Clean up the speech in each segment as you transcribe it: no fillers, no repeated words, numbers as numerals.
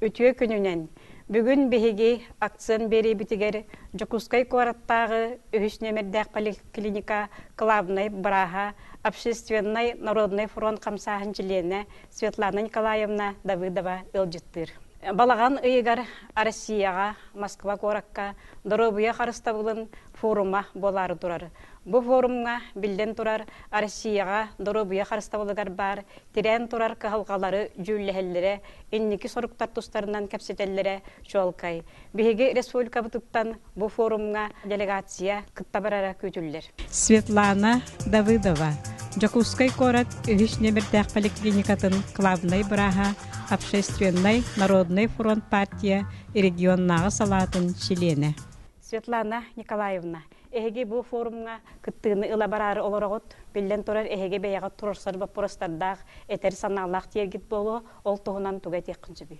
Үтүө күнүнэн! Бүгүн биһиги акцент биэриибитигэр Дьокуускай куораттааҕы үһүс нүөмэрдээх поликлиника главнай бырааһа, общественнай народнай фронт хамсааһын чилиэнэ Светлана Николаевна Давыдова ыалдьыттыыр. Балаҕан ыйыгар Россияҕа Москва куоракка доруобуйа харыстабылын форума буолаары турар. Бу форумҥа, биллэн турар, Россияҕа доруобуйа харыстабылыгар баар тирээн турар кыһалҕалары дьүүллэһэллэрэ, инники соруктар тустарынан кэпсэтэллэрэ чуолкай. Биһиги республикабытыттан бу форумҥа делегация кытта барара күүтүллэр. Светлана Давыдова, Дьокуускай куорат үһүс нүөмэрдээх поликлиникатын главнай бырааһа, Общественнай народнай фронт партия регионнааҕы салаатын чилиэнэ. Светлана Николаевна, эһиги бу форумҥа кыттыыны ыла бараары олороҕут. Биллэн турар, эһиги бэйэҕит туруорсар боппуруостардаах, этэр санаалаах тиэргит буолуо. Ол туһунан тугу этиэххин сөбүй?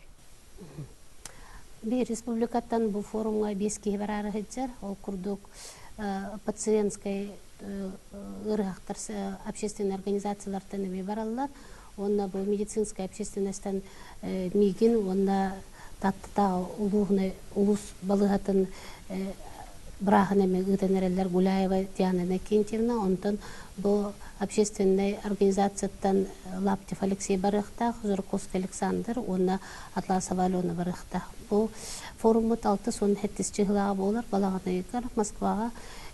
Би республикаттан бу форумҥа биэс киһи бараары сылдьар. Ол курдук пациентскай ыарыһахтар общественной организациялартан эмиэ бараллар. Уонна бу медицинскай общественностан миигин уонна Тааттатааҕы улууһунай улуус балыыһатын бырааһын эмиэ ыытан эрэллэр Гуляева Диана Иннокентьевна. Онтон бу общественнай организацияттан Лаптев Алексей барыахтаах, Жирковский Александр уонна Атласова Алена барыахтаах. Бу форуммут 67 чыһылааҕа буолар балаҕан ыйыгар Москваҕа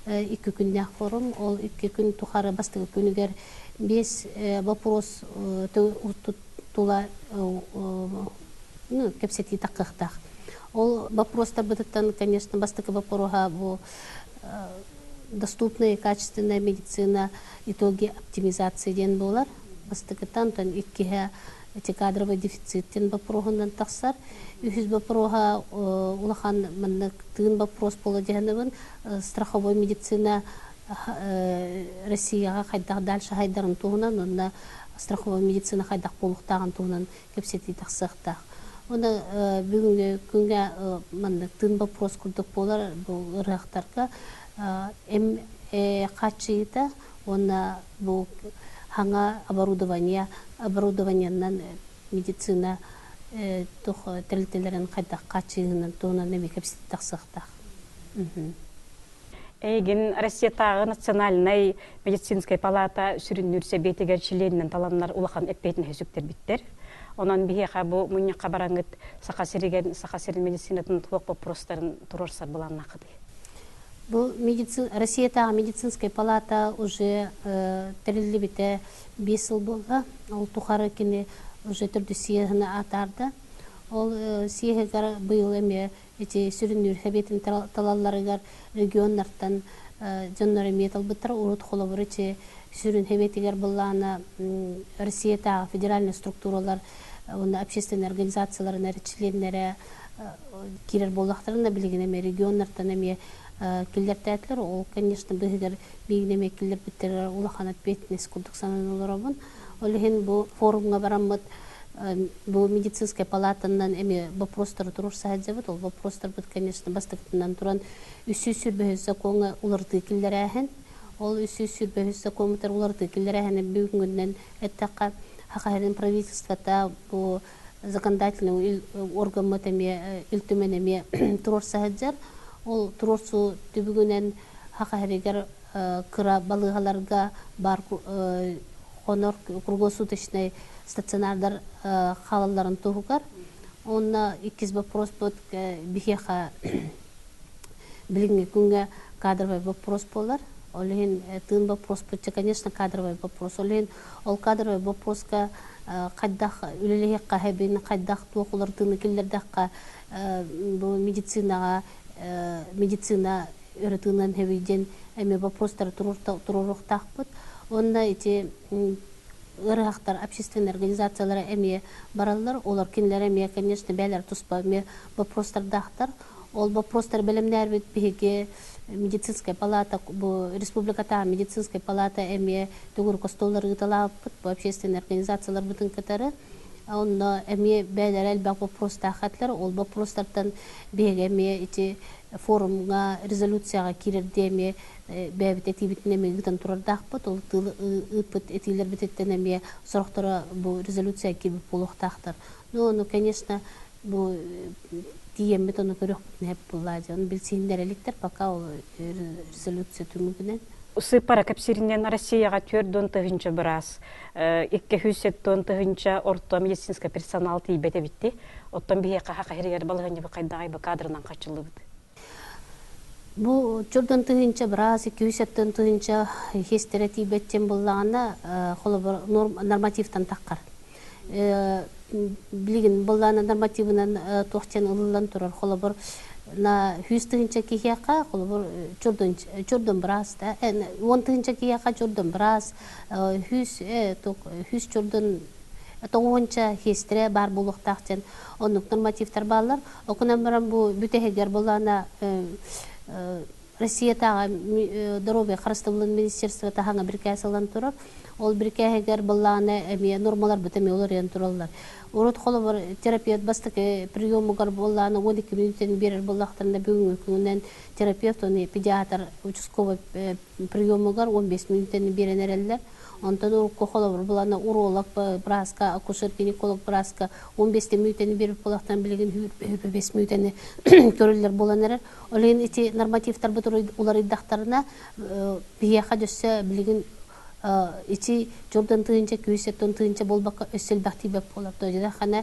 икки күннээх форум. Ол икки күн тухары бастакы күнүгэр биэс вопрос тула ну, кэпсэтии таххыахтаах. Ол вопростарбытыттан, конечно, бастакы вопроһа бу доступная и качественная медицина итоги оптимизации диэн буолар. Бастакыттан, онтон иккиһэ эти кадровый дефицит диэн боппуруоһунан тахсар. Үһүс боппуруоһа улахан маннык тыын вопрос буола дьаһанабын страховой медицина Россияҕа хайдах дальше хайдарын туһунан уонна страховой медицина хайдах буолуохтааҕын туһунан кэпсэтии тахсыахтаах. Уонна бүгүҥҥү күҥҥэ маннык тыын боппуруос курдук буолар бу ыарыһахтарга эм хааччыйыыта уонна бу хаҥа оборудование оборудованиенан медицина туох тэрилтэлэрин хайдах хааччыйыынан туһунан эмиэ кэпсэтии тахсыахтаах. Эйигин Россиятааҕы национальнай медицинскэй палата сүрүннүүр сэбиэтигэр чилиэнинэн таланнар улахан эппиэтинэһи сүктэрбиттэр. Онон биһиэхэ бу мунньахха бараҥҥыт Саха сиригэр Саха сирин медицинатын туох боппуруостарын туруорсар былааннааххытый? Бу медицин, Россиятааҕы медицинскэй палата уже тэриллибитэ биэс сыл буолла. Ол тухары кини уже төрдүс съеһини атаарда. Ол съеһигэр быйыл эмиэ Ити сүрүннүүр сэбиэтин талалларыгар регионнартан дьоннор эмиэ талбыттар. Урут холобур ити сүрүн сэбиэтигэр былаана Россиятааҕы федеральнай структуралар уонна общественнай организацияларын эрэ чилиэннэрэ киирэр буоллахтарына, билигин эмиэ регионнартан эмиэ киллэртээтилэр. Ол, конечно, быыһыгар биигин эмиэ киллэрбиттэрэ улахан ответственность курдук сананан олоробун. Ол иһин бу форумҥа бараммыт бу медицинскай палатанан эмиэ вопростары туруорса сылдьабыт. Ол вопростарбыт, конечно, бастакытынан туран 325 закоҥҥа уларытыы киллэрээһин. Ол 325 закоммутар уларытыы киллэрээһини бүгүҥҥүнэн эттэххэ, Саха правительствота бу законодательный органмыт эмиэ Ил Түмэн эмиэ туруорса сылдьар. Ол туруорсуу түбүгүнэн Саха сиригэр кыра балыыһаларга баар хонор круглосуточный стационардар хаалалларын туһугар. Уонна иккис боппуруоспут биһиэхэ билиҥҥи күҥҥэ кадровай вопрос буолар. Ол иһин тыын боппуруоспут, конечно, кадровай вопрос. Ол иһин ол кадровай вопроска хайдах үлэлэһиэххэ сөбүн, хайдах туох уларытыыны киллэрдэххэ бу медицинаҕа медицина өрө тыынан сөбүй диэн эмиэ вопростары туруоруохтаахпыт. Уонна ити ыарыһахтар общественной организациялара эмиэ бараллар. Олор кинилэр эмиэ, конечно, бэйэлэрэ туспа эмиэ вопростардаахтар. Ол вопростар бэлэмнээрбит биһиги медицинская палата, бу республикатааҕы медицинская палата эмиэ төгүрүк остуоллары ыыталаабыппыт бу общественной организацияларбытын кытары. Онно эмиэ бэйэлэрэ элбэх вопростаах этилэр. Ол вопростартан биһиги эмиэ ити форумҥа резолюцияҕа киирэрдии эмиэ Бэйэбит этиибитин эмиэ ыытан турардаахпыт. Ол ыыппыт этиилэрбититтэн эмиэ сорохторо бу резолюция киирбит буолуохтаахтар. Ну, ну, конечно, бу тиийэммит ону көрүөхпүтүн сөп буоллаа дьон. Ону билсиһиннэрэ иликтэр пока ол резолюция түмүгүнэн. Сыыппара кэпсииринэн Россияҕа 40 тыһыынча быраас, 270 тыһыынча орто медицинскэй персонал тиийбэт эбитти. Оттон биһиэхэ саха сиригэр балаһыанньабыт хайдаҕай бу кадрынан хаччыллыбыт? Бу чордон тыһыынча быраас, 270 тыһыынча хиэстэрэ тиийбэт буллаҕына, холобур, нормативтан таххар. Билигин буллаана нормативынан туох диэн ылыллан турар. Холобур, на 100 тыһыынча киһиэхэ, холобур, чордон, чордон быраас да, 10 тыһыынча киһиэхэ чордон быраас, 100 чордон тоҕуһунча хиэстэрэ баар буолуохтаах диэн оннук нормативтар бааллар. Окунан баран бу бүтэһигэр булаана Россиятааҕы доруобуйа харыстабылын министерствота хаҥа бирикээс ылан турар. Ол бирикээһигэр былаана эмиэ нормаларбыт эмиэ уларыйан тураллар. Урут холобур терапевт бастакы приемугар буоллаана 12 мүнүүтэн биэрэр буоллахтарына бүгүҥҥү күнүнэн терапевт уонна педиатр участковый приемугар 15 мүнүүтэн биэрэн эрэллэр. Онтон урукку холобур булана уролог бырааска, акушер-гинеколог бырааска 15 мүнүүтэни биэрбит буолахтан билигин 5 мүнүүтэни көрүллэр буолан эрэр. Ол иһин ити нормативтарбыт уларыйдахтарына биһиэхэ өссө билигин ити дьордон тыһыынча күүс тыһыынча буолбакка өссө элбэх тиийбэт буолар. Хана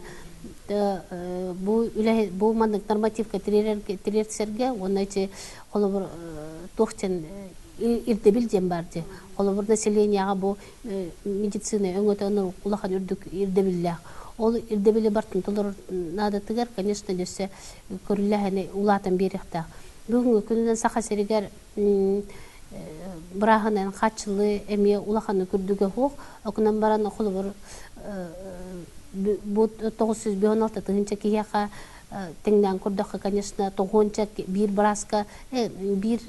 бу үлэ бу маннык нормативка тириэрсэргэ уонна ити холобур туох диэн ирдэбил диэн баар дии. Холобур населениеҕа бу медицина өҥөтө улахан үрдүк ирдэбиллээх. Ол ирдэбили бартын толорор наадатыгар, конечно, өссө көрүлэһэни улаатан биэриэхтээх. Бүгүҥҥү күнүнэн Саха сиригэр бырааһынан хааччыллыы эмиэ улаханы күрдүгэ суох. Окунан баран холобур бу 956 тыһыынча киһиэхэ тэҥнээн көрдөххө, конечно, тоҕуонча биир бырааска биир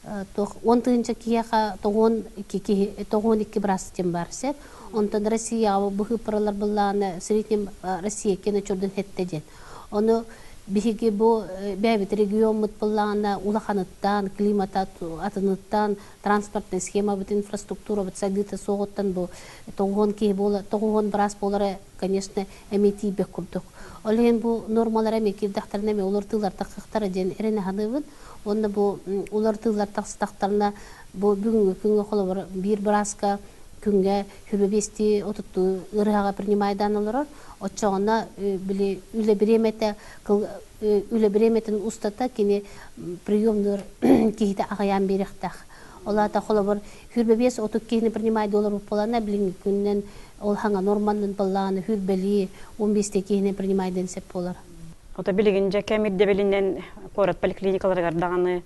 10 тыһыынча киһиэхэ 92 киһи 92 быраас диэн баар сөп. Онтон Россияҕа быһыыппаралар быллааны среднем Россия киэнэ чордун хетте диэн. Ону биһиги бу бэйэбит региоммут быллаана улаханыттан, климата атыныттан, транспортный схемабыт, инфраструктурабыт сайдыыта суоҕуттан бу тоҕуон киһи буола, тоҕуон быраас буолара, конечно, эмиэ тиийбэт курдук. Ол иһин бу нормалар эмиэ киирдэхтэринэ эмиэ улар таххахтара диэн эрэнэ саныыбын. Уонна бу улар тыылар тахсытахтарына бу бүгүҥҥү күҥҥэ холобур биир бырааска күҥҥэ 25-ти 30-туу ыарыһаҕа принимайдаан олорор. Оччоҕуна били үлэ бириэмэтэ үлэ бириэмэтин устата кини приемнуур киһитэ аҕыйаан биэриэхтээх. Ол аата холобур 25-30 киһини принимай доллар буолана билиҥҥи күнүнэн ол хаҥа норманнын баллааны хүрбэлии 15 киһини принимайдын сеп болар. Ото билигин дьэ кэм ирдэбилинэн куорат поликлиникаларыгар даҕаны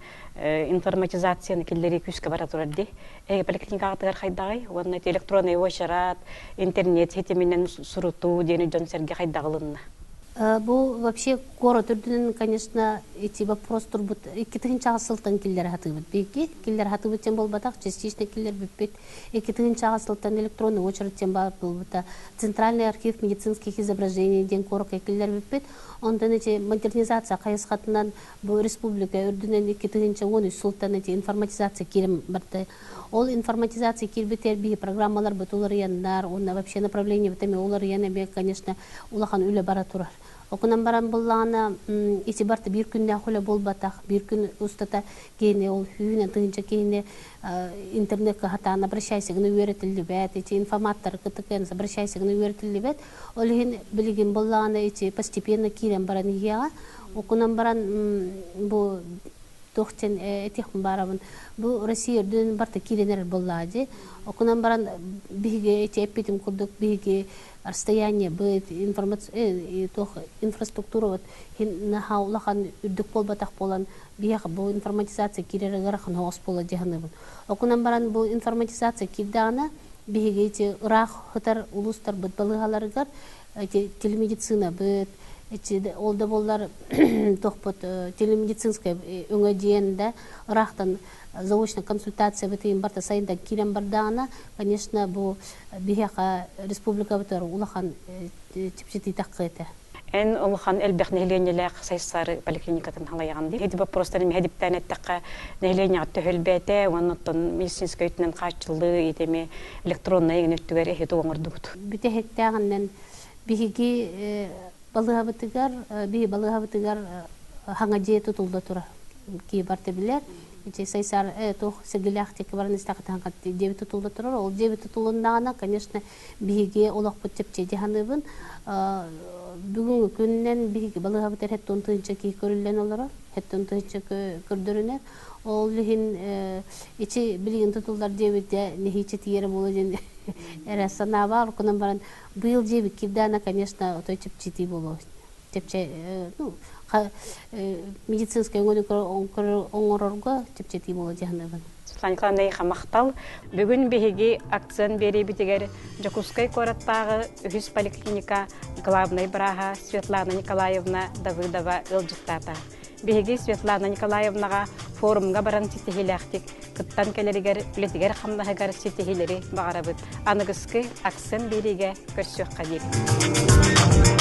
информатизацияны киллэрии күүскэ бара турар дии. Эһиги поликлиникаҕытыгар хайдаҕый? Уонна электронный уочарат, интернет ситиминэн сурутуу диэни дьон-сэргэ хайдаҕылынна? Бу вообще куорат үрдүнэн, конечно, эти вопрос турбут 2000 сылтан киллэрэ сатыыбыт биһиги. Киллэрэ сатыыбыт диэн буолбатах, частично киллэрбиппит. 2000 сылтан электронный очередь диэн баар буолбута. Центральный архив медицинских изображений диэн куоракка киллэрбиппит. Онтон эти модернизация хайысхатынан бу республика үрдүнэн 2013 сылтан эти информатизация киирэн барда. Ол информатизация киирбитер биһи программалар бут уларыяннар, уонна вообще направление бит эмиэ уларыйан эмиэ, конечно, улахан үлэ бара турар. Окунан баран буллаҕына ити барта биир күннээх үлэ буолбатах, биир күн устата киһини ол хүүнэн тыһыынча киһини интернетка хатаан обращайся гына үөрэтиллибэт, ити информаттары кытыкын обращайся гына үөрэтиллибэт. Ол иһин билигин буллаҕына ити постепенно киирэн баран иһиэҕэ. Окунан баран бу туох диэн этиэхпин баарабын. Бу Россия үрдүнэн барта киирэн эрэр буоллаҕа дии. Окунан баран биһиги эти эппитим курдук биһиги расстояние быт туох инфраструктура вот наһаа улахан үрдүк буолбатах буолан биһиэхэ бу информатизация киирэр ыарахан оҕус буола дьаһаныбын. Окунан баран бу информатизация киирдэҕинэ биһиги ити ыраах сытар улуустарбыт балыыһаларыгар эти телемедицина быт эти ол да буоллар туохпут телемедицинская өҥө диэн да ыраахтан заочная консультация бытыйын барта сайындан киирэн бардаҕына, конечно, бу биһиэхэ республикабытыгар улахан чэпчэтии таххыа этэ. Эн улахан элбэх нэһилиэнньэлээх Сайсары поликлиникатын халайаҕын дии. Ити боппуруостары мэһэдиптээн эттэххэ, нэһилиэнньэҕэ төһөлбээтэ уонна оттон медицинскэй өттүнэн хааччыллыы итими электроннай эҥин өттүгэр эһи тугу оҥордугут? Бүтэһиктээҕинэн биһиги балыыһабытыгар биһи балыыһабытыгар хаҥа дьиэ тутулла турар. Киһи барыта билэр. Ити Сайсар туох сэргэлээхтик баран истэххитин дьиэбит тутулла турар. Ол дьиэбит тутулуннаҕына, конечно, биһиги олохпут чэпчэки саныыбын. Бүгүҥҥү күнүнэн биһиги балыыһабытыгар хэттон тыһыынча киһи көрүллэн олорор, хэттон тыһыынча көрдөрүнэр. Ол иһин ичи билигин тутуллар диэбитэ нэһииччэ тиийэрэ буолуо диэн эрэ санаа баар. Онон баран быйыл дьиэбит киирдэҕинэ, конечно, отой чэпчэтии буолуо. Чэпчэ ну медицинскэй өҥөнү оҥорорго чэпчэтии буолуо дии саныыбын. Светлана Николаевна эйиэхэ махтал. Бүгүн биһиги акцент биэриибитигэр Дьокуускай куораттааҕы үһүс поликлиника главнай бырааһа Светлана Николаевна Давыдова ыалдьыттаата. Биһиги Светлана Николаевнаҕа форумҥа баран ситиһиилээхтик кыттан кэлэригэр, үлэтигэр-хамнаһыгар ситиһиилэри баҕарабыт. Аныгыскы акцент биэриигэ көрсүөххэ диэри.